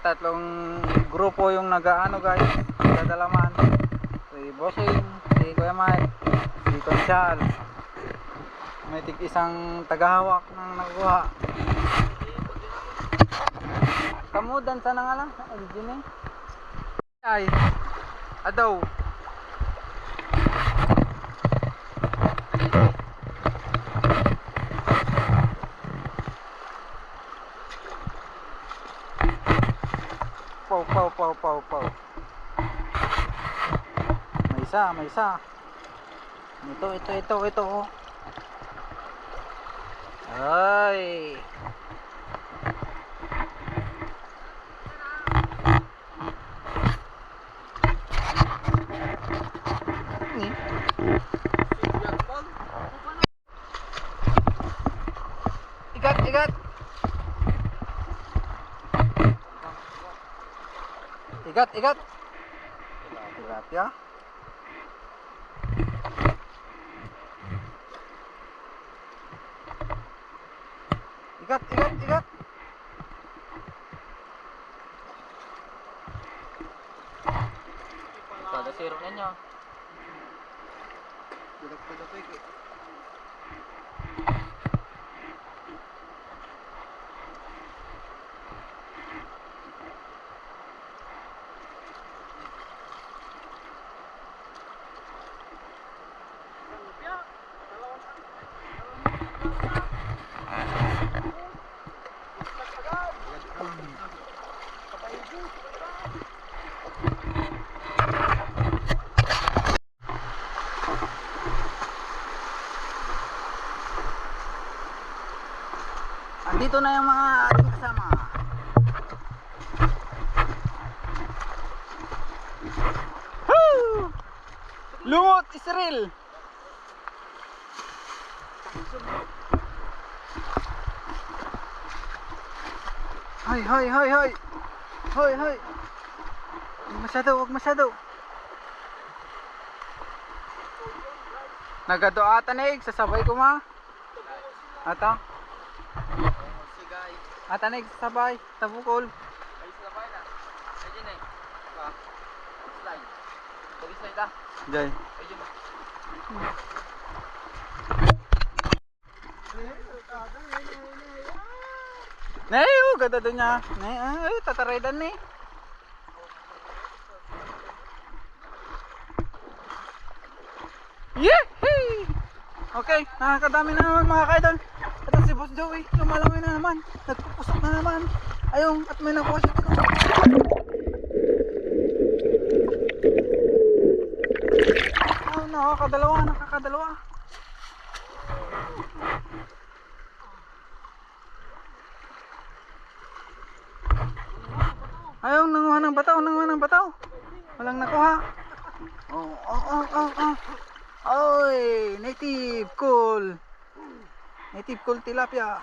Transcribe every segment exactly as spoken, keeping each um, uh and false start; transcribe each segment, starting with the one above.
Tatlong grupo yung nag-aano, guys, nagdadalaman. Si Bossing, si Kuya Mike, si Kuya Charles. May tig-isang tagahawak ng nakuha. Kamudan sana nga lang, L G na eh. Ay, adaw. Pow, pow, pow, pow, pow. May isa, may isa. Ito, ito, ito, ito, oh. Ay. Igat, igat. Igat, igat. Tilapia. Igat, igat, igat. Kada zero ninyo. Bulak pa na, Peg, eh. Andito na yung mga ating kasama. Woo! Lumot, Israel! Hoy, hoy, hoy, hoy! Hoy, hoy! Huwag masyado, huwag masyado! Nagado ata na eh, sasabay ko ma. Ata? Ata na eh, sasabay. Tabukol. Ay, sasabay na. Ay, din eh. Diba? Slide. Pag-slide ah. Jay. Ay, din. Nay, oh, ganda doon niya. Nay, ay, tataraydan ni. Yehey! Okay, nakakadami na naman, mga kaidol. Ito si Boss Joey, lumalangoy na naman. Nagpupusok na naman. Ayun, at may nakuha siya dito. Oh, nakakadalawa, nakakadalawa. Ayaw, nanguha ng bataw, nanguha ng bataw. Walang nakuha. Oh, oh, oh, oh, oh. Oy, native cool. Native cool tilapia.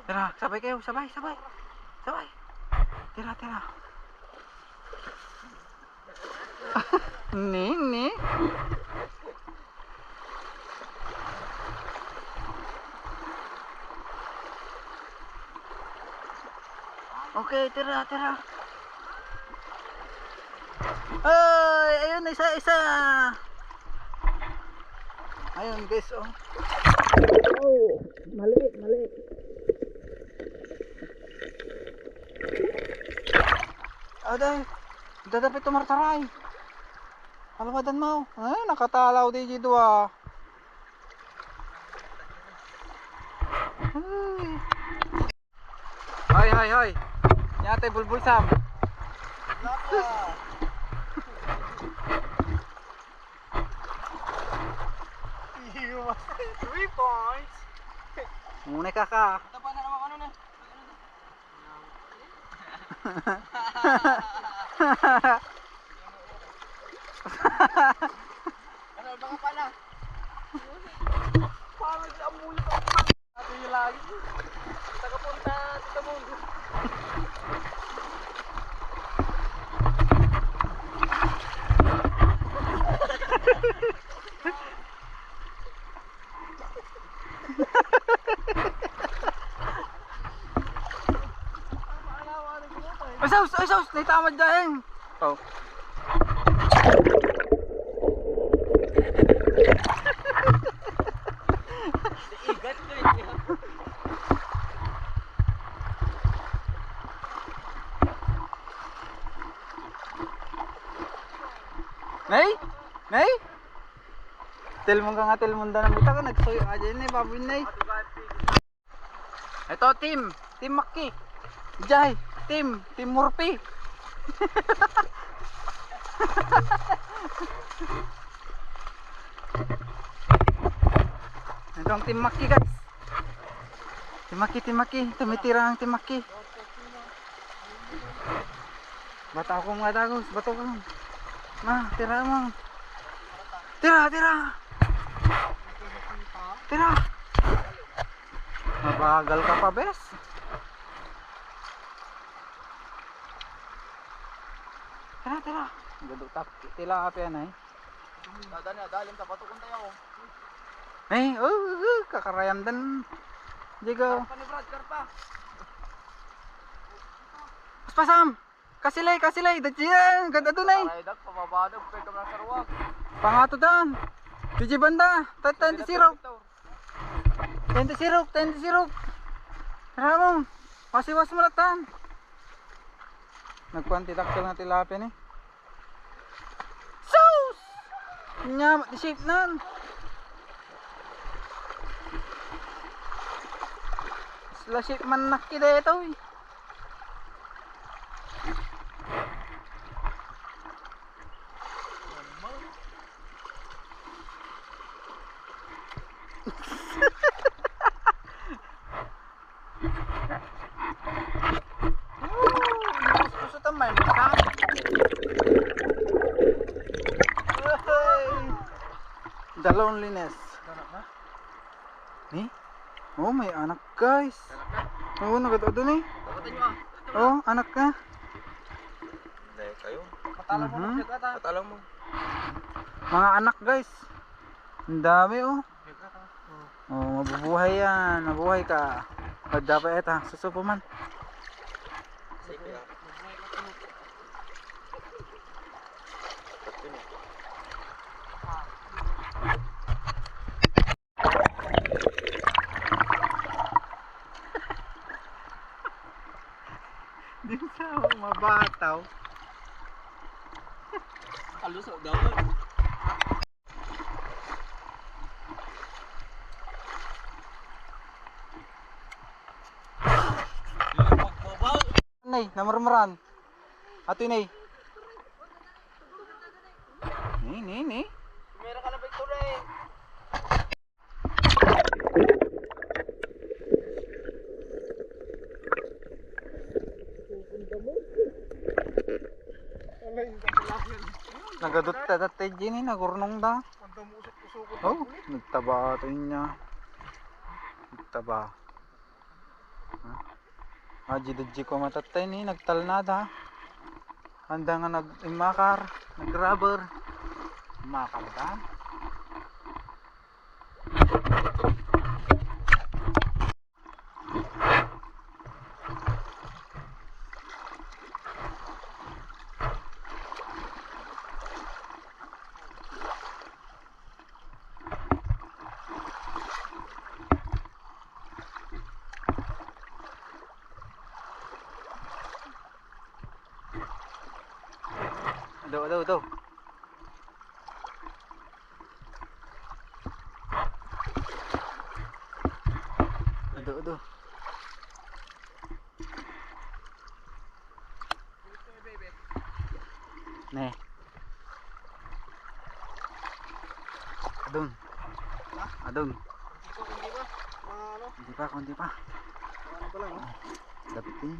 Tara, sabay kayo, sabay, sabay. Sabay. Tira, tira. Ni, ni. Okay, tira, tira. Ay, ayun, isa, isa. Ayun, guys, oh. Oh, mali, mali. Aday, dadapit tumartaray. Alwadan mo. Ay, nakatalaw di dua. Ay. Hoy, hoy, hoy. Yatay bulbul, Sam. Three points. Muna ka ka. Taba na naman, ano na? Ano, mga pala? Parang di ang mula pa. Ato yung lagi. Tagapunta sa Tamundo. Ay, sus! Ay, sus! Naitamad dyan! Oh. Nay? Nay? Telmon ka nga, telmon da na buta ka, nagsuyo ka dyan, eh, baboy, Nay. Ito, team. Team Maki. Jay, team. Team Murphy. Ito ang Team Maki, guys. Team Maki, Team Maki. Tumitira ang Team Maki. Bato ako, mga dagos. Bato ko. Ma, tira mo. Tira, tira. Tira. Mabagal ka pa, bes. Tira, tira. Gadutak. Tilapia na, eh. Dada na, dalim ta, batukon tayo. Eh, oh, oh, oh, kakarayan din. Diego. Karpa ni Brad, karpa. Paspasam. Kasilay, kasilay. Dati yan. Ganda dun, eh. Karaydak, pababadog, pwede ka na saruwag. Pangato dan. P G banda. Twenty zero. Twenty zero, twenty zero. Tara mo. Pasiwas mo na tan. Nagkuan ti dakkel nga tilapia ni. Sus! Nya, di shape nan. Sila shape man nakki detoy. Puso ta may mata. The loneliness. Ni? Oh, may anak, guys. Oh, nagado doon eh. Oh, anak na. Dahil kayo. Matalang mo Mhm. na pinagkata. Matalang mo. Mga anak, guys. Ang dami, oh. Oh, mabubuhay yan. Mabuhay ka. Pag dapat ito, susupo man. Sige, ah. Di sa mabataw. Aluso daw. Nay, namurmuran. Ato, Nay. Ni, ni, ni. Meron ka na picture eh. Nagadot ta dati Jenny, nagurnong da. Oh, nagtaba ato niya. Nagtaba. Ha? Ah, jidadji ko matattay ni, nagtalna da. Handa nga nag-imakar, nag-rubber. Imakar da. Ado, ado, ado. Ado, ado. Ne. Adun. Ha? Adun. Hindi pa, hindi pa. Mga ano? Hindi pa, hindi pa. Mga ano pa lang, oh. Dapitin.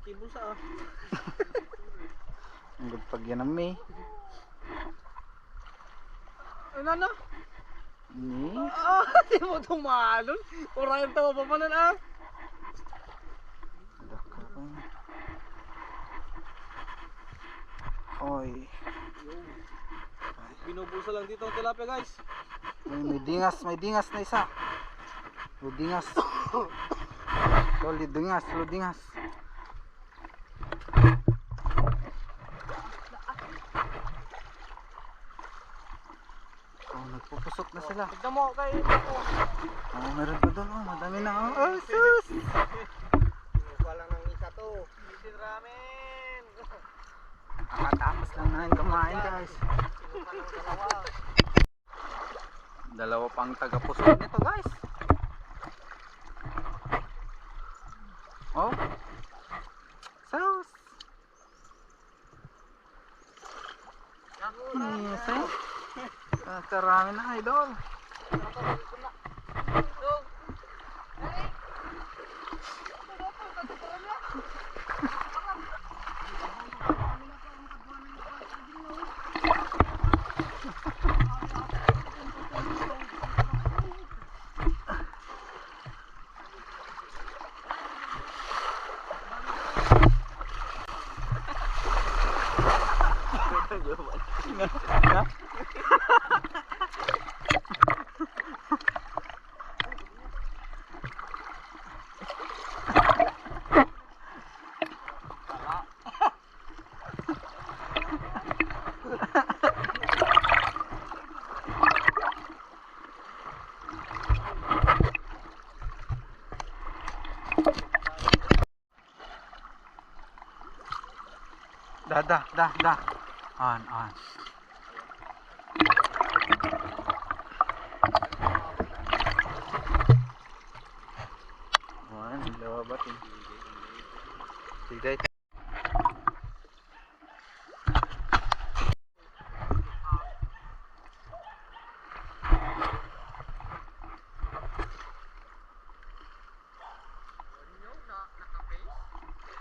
Kibul sa, ah. Ang gud pagyanam, eh. Ano, ano? Ni? Ah, di mo tumalon. Urayan tawa pa man, ah. Dakka pa. Oy. Binubulsa lang dito ang tilapia, guys. May, may dingas, may dingas na isa. May dingas. Lodi dingas, lodi dingas. Pupusok na sila. Tignan mo kay. Oh, meron pa doon. Oh, madami na. Oh, oh, sus! Kinuha lang ng isa to. Easy ramen. Nakatapos lang namin kumain, guys. Kinuha ng dalawa. Dalawa pang tagapusok nito, guys. Oh. Sus! Yes, eh. Ah, karami na, idol. Da, da, da, da. On, on. On, lawa ba ti? Sige.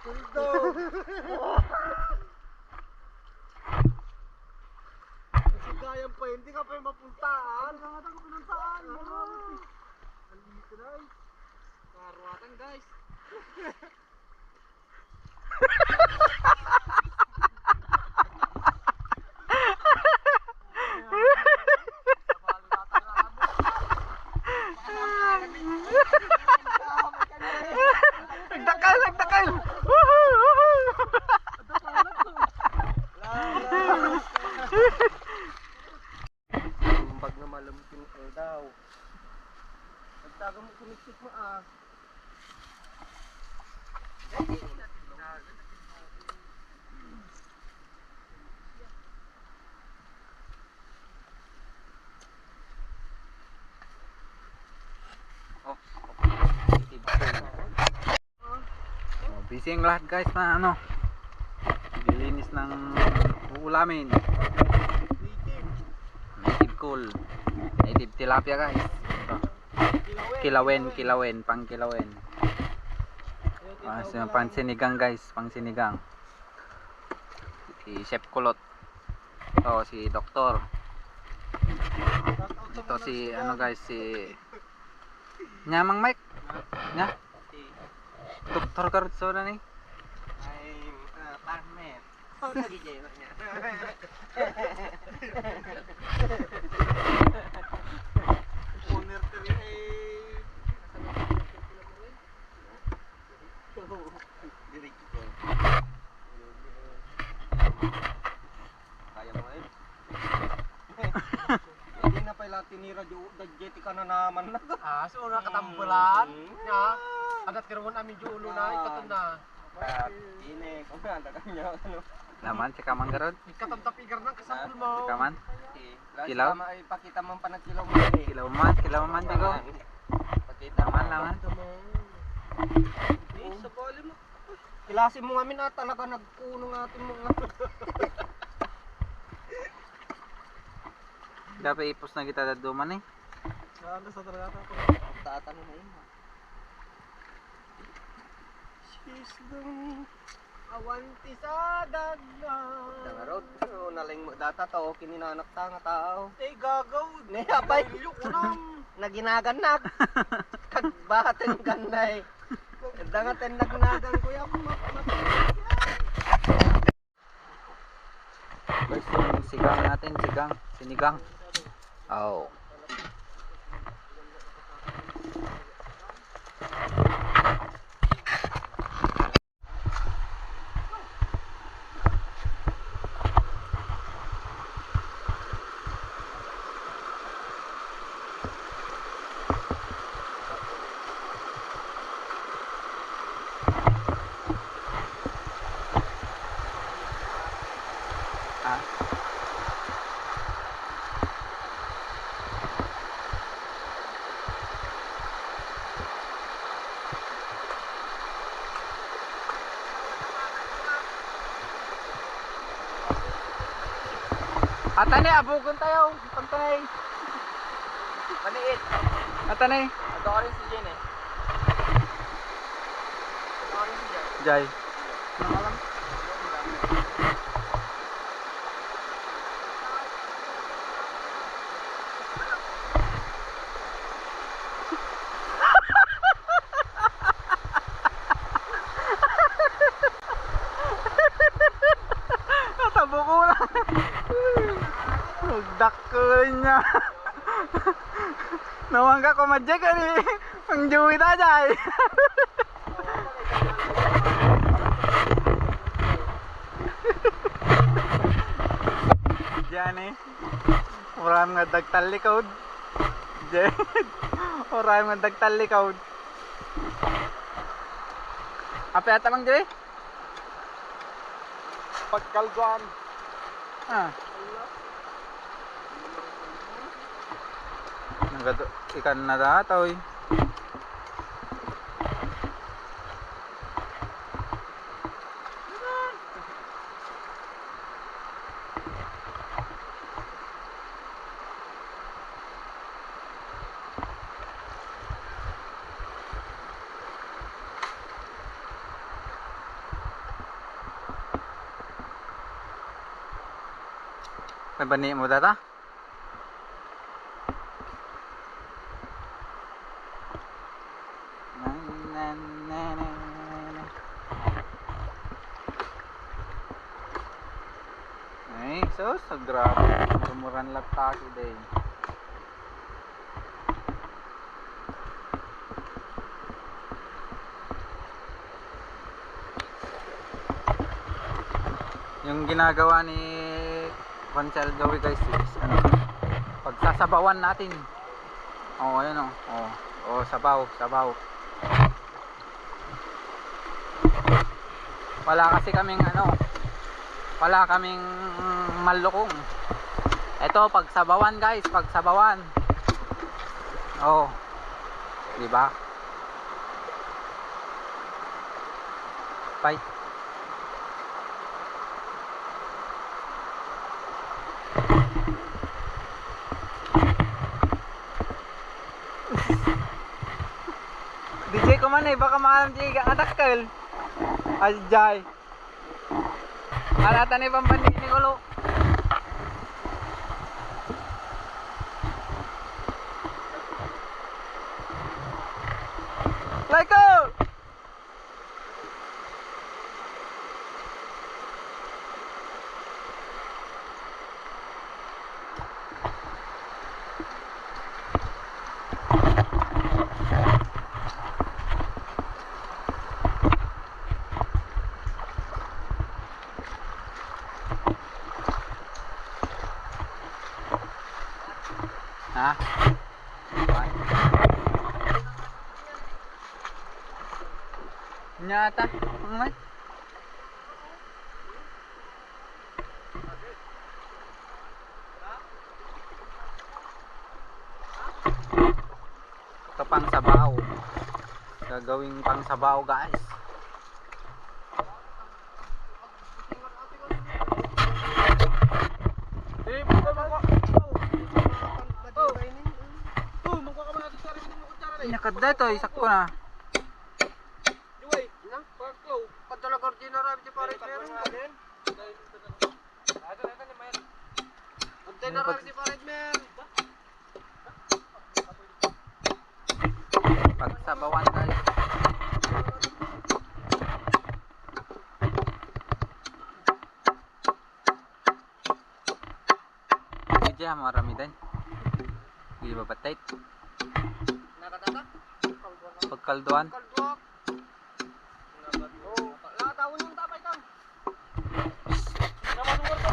Hold on. Ang sagayan pa, hindi ka pa yung mapuntaan. Ang sagayan pa, pinuntaan. Ang dito na eh. Karuatan, guys. Nagdakal, nagdakal! Woohoo! Woohoo! Kumbag na malumkin daw. Nagtago mo, kumikit mo, ah. Oh, positive. Oh, busy ang lahat, guys, na ano, lilinis ng uulamin. Native call. Native tilapia, guys. Ito. Kilawen, kilawen, pang kilawen. Ah, so, pang sinigang, guys, pang sinigang. Si Chef Kulot. Ito si Doktor. Ito si ano, guys, si Nya, Mang Mike? Nya? Doktor ka rito na ni? Ay, ah, partner. Oh, lagi dyan, niya. Owner ka rin, eh. Diretso ko. Kaya mo, eh. Hindi na pala tinira di, da, jeti ka na naman na. Ah, so una katambulan. Mm. Nga, adat ka naman amin di ulo na, ah, ikato na. Ah, ini, kung ano ka niya, ano. Naman, si Kamang Garod? Ikato ang tapigar ng kasampul mo. Si Kaman? Eh, last Kilaw? Time ay pakita mo ang panagkilaw mo, eh. Kilaw man, kilaw man, Digo. Pakita Naman, mo. Naman. Ito mo. Eh, sa volume mo. Kilasi mo nga min, ah, talaga nagkuno nga atin mga. Dapat ipos na kita daduman, eh. Saan na sa talaga ako? Ang tata mo na yun, ah. Sis dong. Awan ti sa daga. Dangarod, oh, naling mo data to, kininanak ta nga tao. Eh, gagaw. Ne, apay. Ayok, unang. Naginaganag. Kagbaten kanay. Dangaten nagnagan, kuya. Guys, yung sigang natin, sigang, sinigang. Oh. Ata ni, abugon tayo. Pagtanay. Maliit. Ata ni. Ito ka rin si Jane eh. Ito ka rin si Jane. Jai. Ano alam? Natabo ko lang. Nagdakkel niya. Nawang ka kumadjek, ani? Ang Joey ta, Jai. Diyan eh. Uram nga dagtallikod. Jed. Uram nga dagtallikod. Ape ata mang dire? Pagkalduan. Ah. Nagadu-, ikan na datoy. May bani mo data? Ay, sus, so grabe. Murmuran lang taki, day. Yung ginagawa ni Juan Salgawi, guys, is ano, pagsasabawan natin. Oh, ayun oh. Oh, oh, sabaw, sabaw. Wala kasi kaming ano, wala kaming malukong. Ito, pagsabawan, guys, pagsabawan. Oh. Di ba? Bye. D J ko man eh, baka maalam di ka adakkel. Ajay. Alata ni pambandi ni Kulo. Leko! Ha? Nyata, ang may. Ito pang sabaw. Gagawing pang sabaw, guys. Eh, buka, buka. Oh, mangkuha ka muna dito, sarili mo kutsara, eh. Nakadda ito, isakto na. Juway, na? Pagklo. Padala gardina rabi di pare, meron. Gardina rabi di pare, meron. Pagsabawan, guys. Hindi siya marami din. Hindi ba batait? Nakatata? Pagkalduan. Kalduak. Nakatawon yung tapay, Tang. Naman mo ito.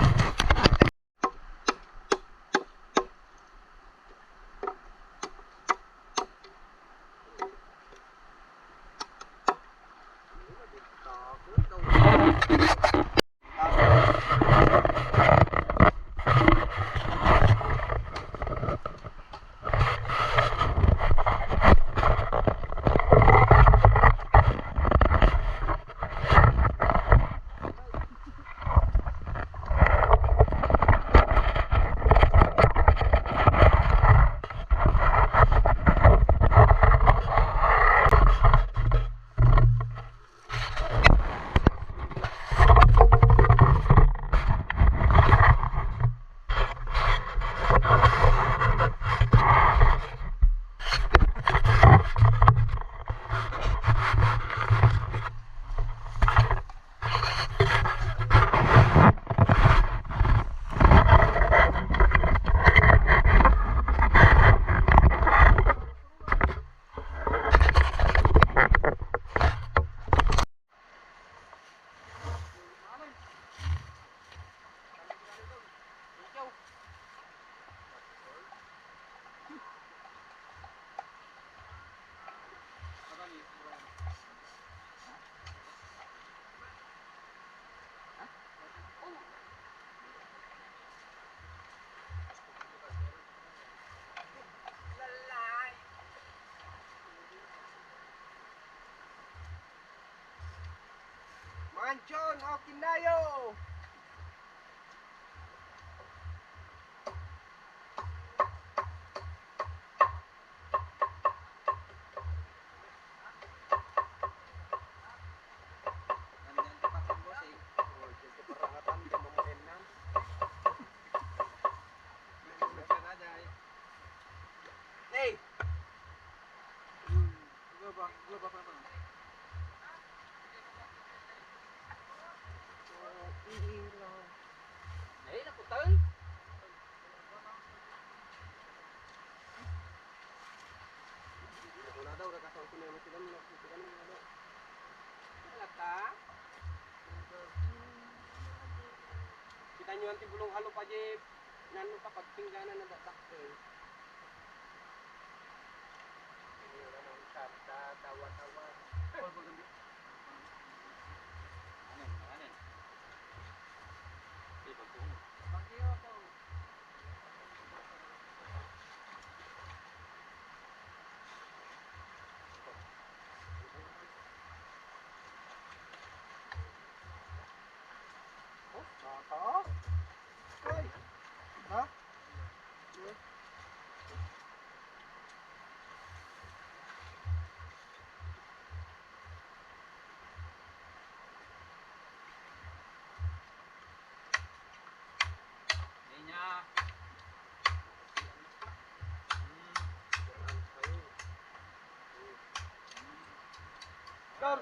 Kanchon, o kinayo! Hey! Gua ba? Gua ba? Gua ba? Ay, naku, taon. Wala daw, nakasangkot na yung sila, mga sila, mga ano. Wala ka? Kita nyo ang tibulong halo pa, Jeep. Nano ka pagpingganan na dakdakkel? Ini wala nang karta, tawa-tawa. Anen, anen. Di pagtuon. Bagyo to. Oh, bata. Ay. Ha? Niya. Gol!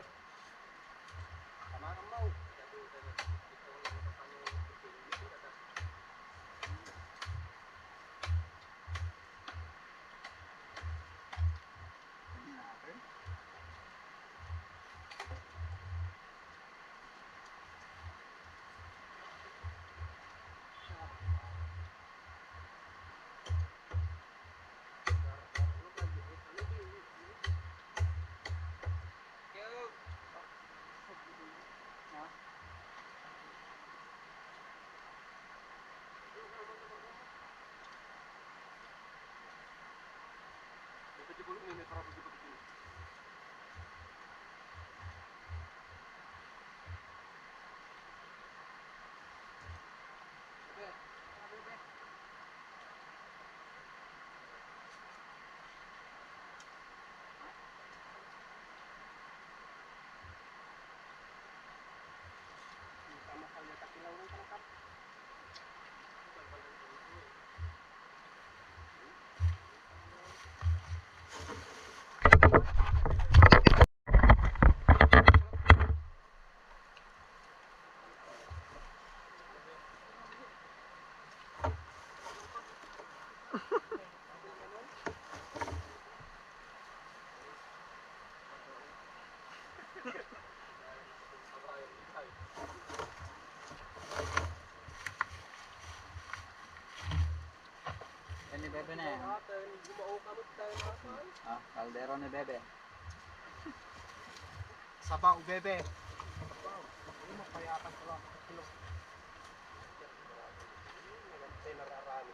Yan ni Bebe na yan. Ah, kaldero ni Bebe. Sabaw, Bebe. Sabaw. Ay, mapayapan ko lang. Kilo. Ay, nararami.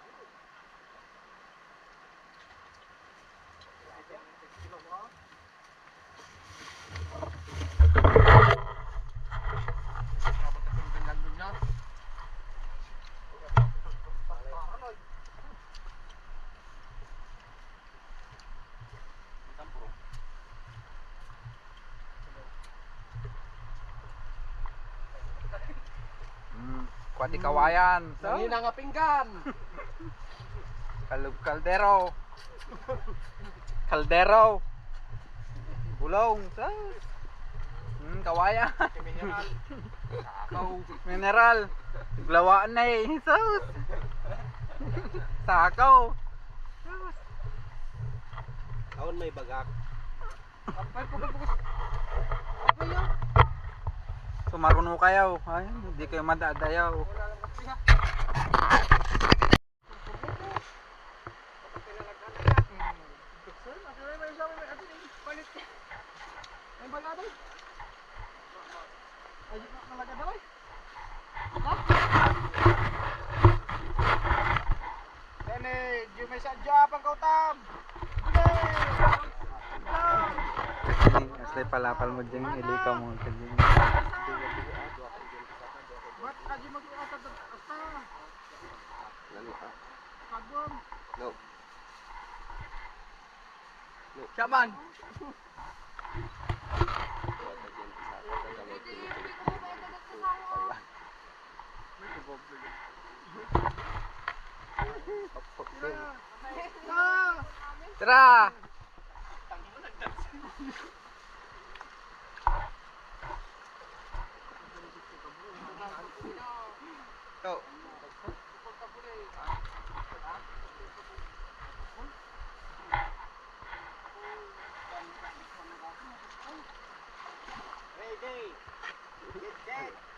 Mm, kuha ti kawayan. Nangina nga pinggan. Kal-, kaldero. Kaldero. Bulong. Sus. Mm, kawayan. Mineral. Sakaw. Mineral. Glawaan na eh. Sus. Sakaw. Sus. Awan may bagak. Apay ko, apay ko. Apay, ah. Sumaruno kayo. Ay, hindi kayo madadayaw. Wala lang kasi, ha. Palit. Ay, wala daw. Ay, wala daw, eh. Dani, di may sadya pang kautam. Dali! Dali! Asli palapal mo dyan, ilikaw mo ka dyan. Siya man. Tara! To. Ready. Get set.